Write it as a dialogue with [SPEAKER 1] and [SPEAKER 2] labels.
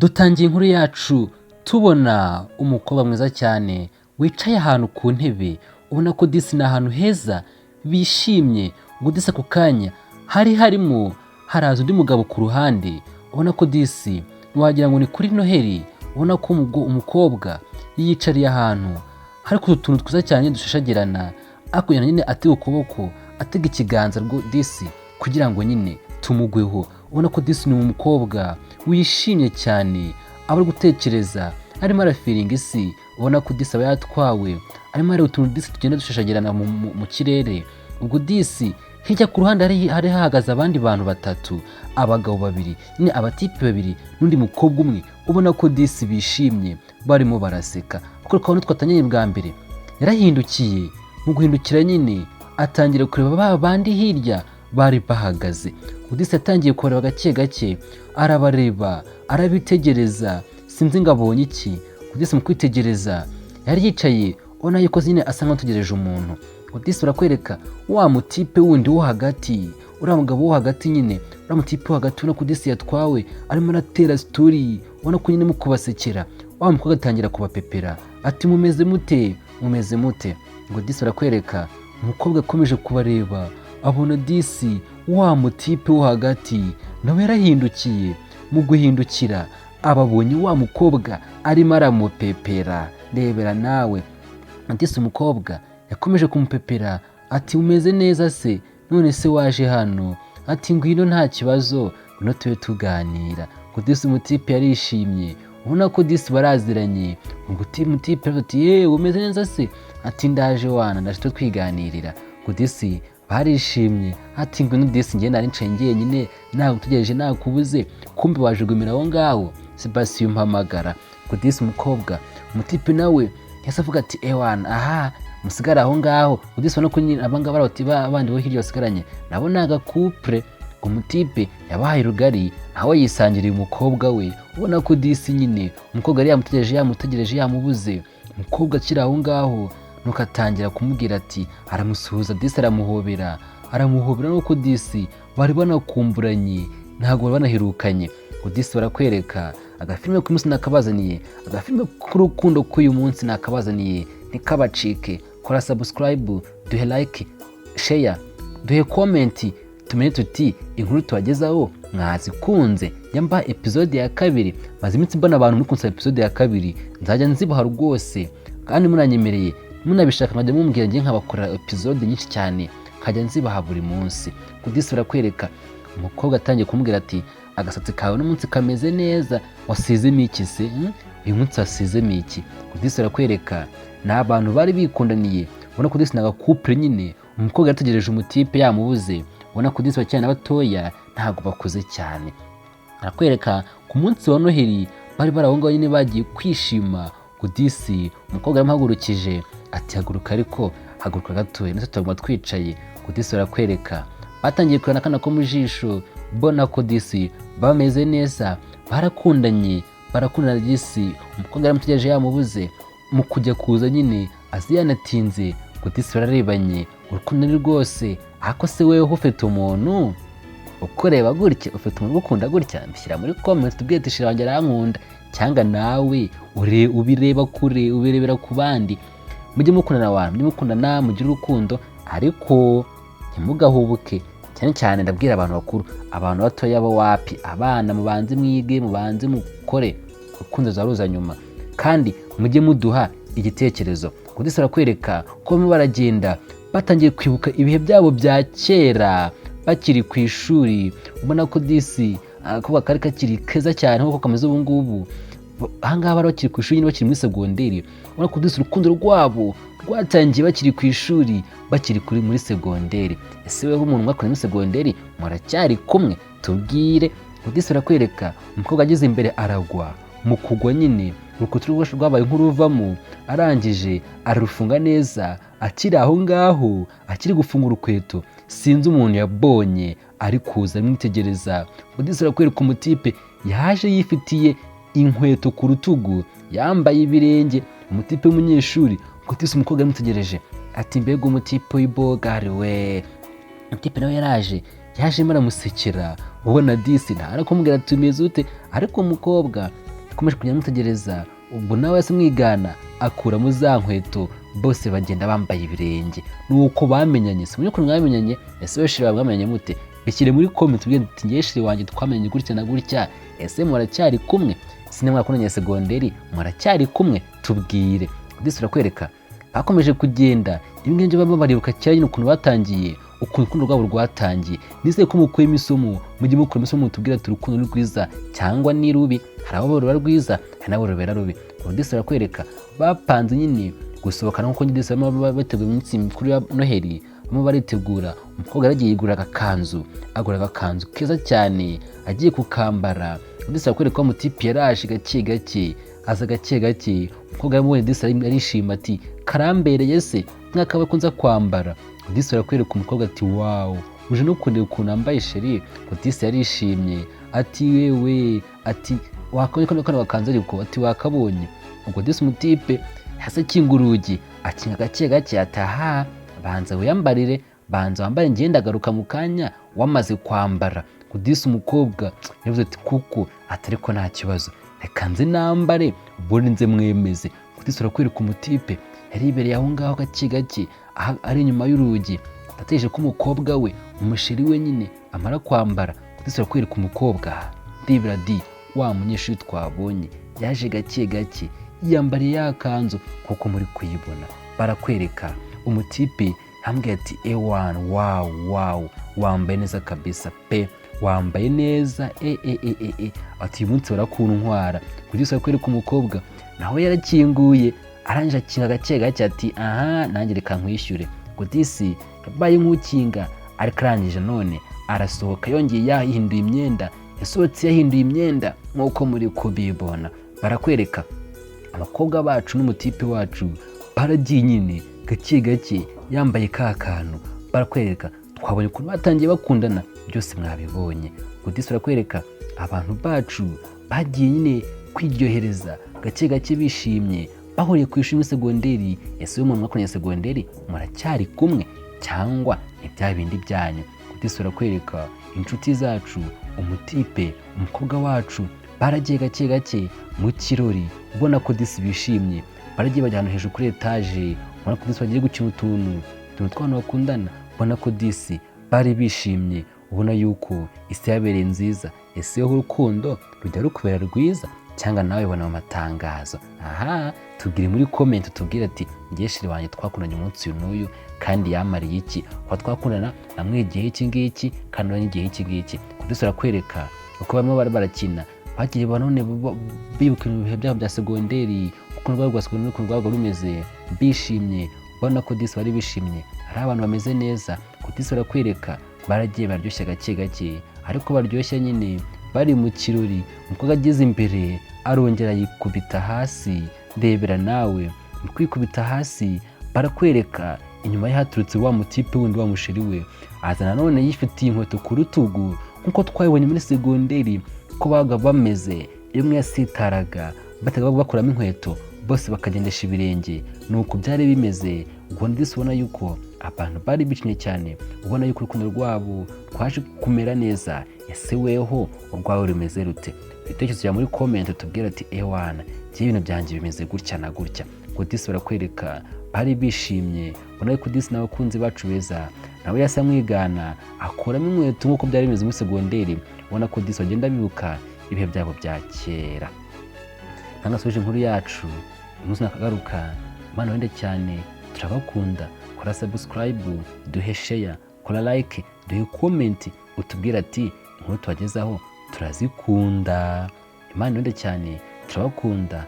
[SPEAKER 1] Dutangiye inkuru yacu tubona umukobwa mwiza cyane wicaye ahantu ku ntebe, ubona ko disi ni ahantu heza bishimye. Ubwo disi ako kanya hari harimo haraza undi mugabo ku ruhande, ubona ko disi wagira ngo ni kuri Noheli. Ubona ko umukobwa yiyicariye ahantu hari utu tuntu twiza cyane dushashagirana, ariko nyine atega ukuboko, atega ikiganza rwo disi kugira ngo nyine tumugweho. Ubona ko disi ni umukobwa wishimye cyane, aba ari gutekereza, arimo arafeelinga isi. Ubona ko disi aba yatwawe, arimo areba utuntu disi tugenda dushashagirana mu kirere. Ubwo disi hirya ku ruhande hari hahagaze abandi bantu batatu, abagabo babiri nyine, abatipe babiri n'undi mukobwa umwe. Ubona ko disi bishimye, barimo baraseka. Kuko ukabona twatangiye bwa mbere, yarahindukiye. Mu guhindukira nyine atangira kureba ba bandi hirya bari bahagaze. Disi yatangiye kureba gake gake, arabareba, arabitegereza, sinzi ngo abonye iki. Disi mu kwitegereza yari yicaye, ubona yuko nyine asa nk'utegereje umuntu. Disi barakwereka wa mutipe wundi wo hagati, uriya mugabo wo hagati nyine, uriya mutipe wo hagati, ubona ko disi yatwawe, arimo aratera story, ubona ko nyine mu kubasekera. Wa mukobwa atangira kubapepera ati: "Mumeze mute? Mumeze mute?" Ngo disi barakwereka umukobwa akomeje kubareba, abona disi wa mutipe wo hagati nawe yarahindukiye. Mu guhindukira ababonye wa mukobwa arimo aramupepera. Rebera nawe, disi umukobwa yakomeje kumupepera ati: "Umeze neza se? None se waje hano?" Ati: "Ngwino, nta kibazo, ngwino tube tuganira." Ngo disi umutipe yarishimye, ubona ko disi baraziranye. Ngo umutipe ati: "Yewe, umeze neza se?" Ati: "Ndaje wana, ndaje tube twiganirira." Ngo disi barishimye, ati: "Ngwino disi, njye nari nicaye njyenyine nagutegereje, nakubuze, kumbe waje gumira aho ngaho." Sebastien umpamagara. Ngo disi umukobwa, umutipe nawe yahise avuga ati: "Ewana, aha musigare aho ngaho." Ngo disi ubona ko nyine abangaba bati bandi bo hirya basigaranye nabo ni agacouple. Ngo umutipe yabahaye rugari, nawe yisangiriye umukobwa we. Ubona ko disi nyine umukobwa yari yamutegereje, yamutegereje, yamubuze. Umukobwa akiri aho ngaho, nuko atangira kumubwira ati, aramusuhuza disi, aramuhobera, aramuhobera, nuko disi bari banakumburanye, ntabwo bari banaherukanye. Ngo disi barakwereka agafilime k'umunsi nakabazaniye, agafilime k'urukundo k'uyu munsi nakabazaniye, ntikabacike. Kora subscribe, duhe like, share, duhe comment, tumenye tuti inkuru tubagezaho mwazikunze. Nyamba episode ya kabiri, maze iminsi mbona abantu muri kunsaba episode ya kabiri, nzajya nzibaha rwose. Kandi munanyemereye, munabishaka, nkajya mumbwira, njye nkabakorera episode nyinshi cyane, nkajya nzibaha buri munsi. Kudisi barakwereka umukobwa atangiye kumubwira ati: "Agasatsi kawe n'umunsi kameze neza, wasizemo iki se, Uyu munsi wasizemo iki?" Kudisi barakwereka ni abantu bari bikundaniye, ubona ko disi ni agacouple nyine. Umukobwa yarategereje umutipe yamubuze. Ubona ko disi bacyari na batoya, ntabwo bakuze cyane. Arakwereka ku munsi wa Noheli bari bari aho ngaho nyine bagiye kwishima. Ngo disi umukobwa yaramuhagurukije ati: "Haguruka, ariko haguruka gatoya, natwe turaguma twicaye." Ngo disi barakwereka batangiye kurana akana ko mu jisho, bona ko disi bameze neza, barakundanye, barakundana. Disi umukobwa yaramutegereje yamubuze, mu kujya kuza nyine azi yanatinze. Ngo disi bararebanye, urukundo ni rwose. Ariko se weho ufite umuntu ukureba gutya? Ufite umuntu ugukunda gutya? Mbishyira muri comment, tubwire ati: "Chéri wanjye arankunda." Cyangwa nawe ubireba kure, ubirebera ku bandi. Mujye mukundana abantu, mujye mukundana, mugire urukundo, ariko ntimugahubuke. Cyane cyane ndabwira abantu bakuru, abantu batoya bo wapi. Abana mubanze mwige, mubanze mukore, urukundo ruza nyuma. Kandi mujye muduha igitekerezo. Kudisi barakwereka ko barimo baragenda, batangiye kwibuka ibihe byabo bya kera bakiri ku ishuri. Ubona ko disi agakobwa kari kakiri keza cyane nk'uko kameze ubu ngubu. Ahangaha bari bakiri ku ishuri nyine, bakiri muri segonderi. Ubona ko disi urukundo rwabo rwatangiye bakiri ku ishuri, bakiri kuri muri segonderi. Ese weho umuntu mwakoranye muri segonderi muracyari kumwe? Tubwire. Disi barakwereka umukobwa ageze imbere aragwa. Mu kugwa nyine urukuta rwabaye nk'uruvamo, arangije ararufunga neza. Akiri aho ngaho, akiri gufunga urukweto, sinzi umuntu yabonye ari kuza amwitegereza. Disi barakwereka umutipe yaje yifitiye inkweto ku rutugu, yambaye ibirenge, umutipe w'umunyeshuri. Ngo disi umukobwa yamutegereje ati: "Mbega umutipe w'ibogari we!" Umutipe nawe yaraje, yajemo aramusekera. Ubona disi ntarakumubwira ati: "Umeze ute?" Ariko umukobwa Yakomeje kujya amutegereza, ubwo nawe yahise amwigana akuramo za nkweto, bose bagenda bambaye ibirenge. Nuko bamenyanye. Si ukuntu mwamenyanye? Ese wowe chéri wawe mwamenyanye mute? Bishyire muri comment ubwire uti: "Ngewe chéri wanjye twamenyanye gutya na gutya." Ese muracyari kumwe? Sine mwakundanye segonderi, muracyari kumwe? Tubwire. Disi urakwereka bakomeje kugenda ibi ngibyo, baba baribuka kera nyine ukuntu batangiye, ukuntu urukundo rwabo rwatangiye. Nizeye ko mukuyemo isomo. Mujye mukuramo isomo, mutubwire ati urukundo ni rwiza cyangwa ni rubi. Hari abo ruba rwiza, hari n'abo rubera rubi. Ubu disi barakwereka bapanze nyine gusohokana, nk'uko nyine disi barimo bategura iminsi mikuru ya Noheli, barimo baritegura. Umukobwa yaragiye yigura agakanzu, agura agakanzu keza cyane, agiye kukambara. Disi barakwereka ko umutipe yaraje gake gake, aza gake gake. Umukobwa yamubonye, disi arishima ati: "Karambereye se mwaka we kunza kwambara." Disi barakwereka umukobwa ati: "Wow, uje no kundeba ukuntu wambaye, chéri." Ngo disi yarishimye ati: "Wewe," ati, "wakabonye kano gakanzu?" Ariko ati: "Wakabonye." Ubwo disi umutipe hasi akinga urugi, akinga gake gake, ati: "Aha, banza wiyambarire, banza wambare, ngenda agaruka mu kanya wamaze kwambara." Ngo disi umukobwa yavuze ati: "Kuko atari ko nta kibazo, reka nze nambare ubundi nze mwemeze." Ngo disi urakwereka umutipe yari yibereye aho ngaho gake gake, ari inyuma y'urugi, ategereje ko umukobwa we, umuchéri we nyine, amara kwambara. Ngo disi urakwereka umukobwa, ndibira di wa munyeshuri twabonye, yaje gake gake yiyambariye ya kanzu nk'uko muri kuyibona. Barakwereka umutipe yambwiye ati: "Ewan, wow, wow, wambaye neza kabisa pe, wambaye neza." E e e e e, ati: "Uyu munsi barakuntwara." Kugeza kwereka umukobwa nawe yarakinguye, arangije akinga gake gake, ati: "Aha, nanjye reka nkwishyure." Ngo disi yabaye nk'ukinga, ariko arangije none arasohoka yongeye yahinduye imyenda, yasohotse yahinduye imyenda nk'uko muri kubibona. Barakwereka abakobwa bacu n'umutipe wacu baragiye nyine gake gake yambaye ka kantu. Barakwereka twabonye ukuntu batangiye bakundana, byose mwabibonye. Ngo disi barakwereka abantu bacu bagiye nyine kwiryohereza gake gake, bishimye, bahuriye ku ishuri muri segonderi. Ese uyu muntu mwakoranye segonderi muracyari kumwe cyangwa ni bya bindi byanyu? Disi barakwereka inshuti zacu, umutipe, umukobwa wacu, baragiye gake gake mu kirori, ubona ko disi bishimye. Baragiye bajya ahantu hejuru kuri etaje, ubona ko disi bagiye gukina utuntu tw'abantu bakundana, ubona ko disi bari bishimye, ubona yuko isi yabereye nziza. Ese wowe urukundo rujya rukubera rwiza cyangwa nawe ubona mu matangazo? Aha tubwire muri comment, tubwire ati: "Ngewe chéri wanjye twakundanye umunsi uyu n'uyu, kandi yamariye iki, kuba twakundana namwigiyeho iki ngiki, kandi nawe iki ngiki." Kudusura kwereka uko bamwe bari barakina, bagiye none bibuka ibihe byabo bya segonderi, ukuntu rwabo rwa segonderi ukuntu rwabaga rumeze, bishimye, ubona ko disi bari bishimye, hari abantu bameze neza. Kudisi barakwereka baragiye baryoshya gake gake, ariko baryoshya nyine bari mu kirori. Umukobwa ageze imbere arongera yikubita hasi. Ndebera nawe mu kwikubita hasi, barakwereka inyuma ye haturutse wa mutipe wundi, wa muchéri we, aza nanone yifitiye inkweto ku rutugu nk'uko twabibonye muri segonderi ko babaga bameze. Iyo umwe yasitaraga bahitaga bakuramo inkweto, bose bakagendesha ibirenge. Ni uku byari bimeze. Ubwo ndetse ubona yuko abantu bari bishimye cyane, ubona yuko urukundo rwabo rwaje kumera neza. Ese weho urwawe rumeze rute? Ibitekerezo byawe muri comment, tubwire ati: "Ewana, njye ibintu byanjye bimeze gutya na gutya." Ngo disi barakwereka bari bishimye, ubona yuko disi n'abakunzi bacu beza, nawe yasa amwigana akuramo inkweto nk'uko byari bimeze muri segonderi, ubona ko disi bagenda bibuka ibihe byabo bya kera. Ntangasoje inkuru yacu umunsi nakagaruka. Imana wende cyane, turabakunda. Kora subscribe, duhe share, kora like, duhe comment, utubwire ati: "Inkuru tubagezaho turazikunda." Imana wende cyane, turabakunda.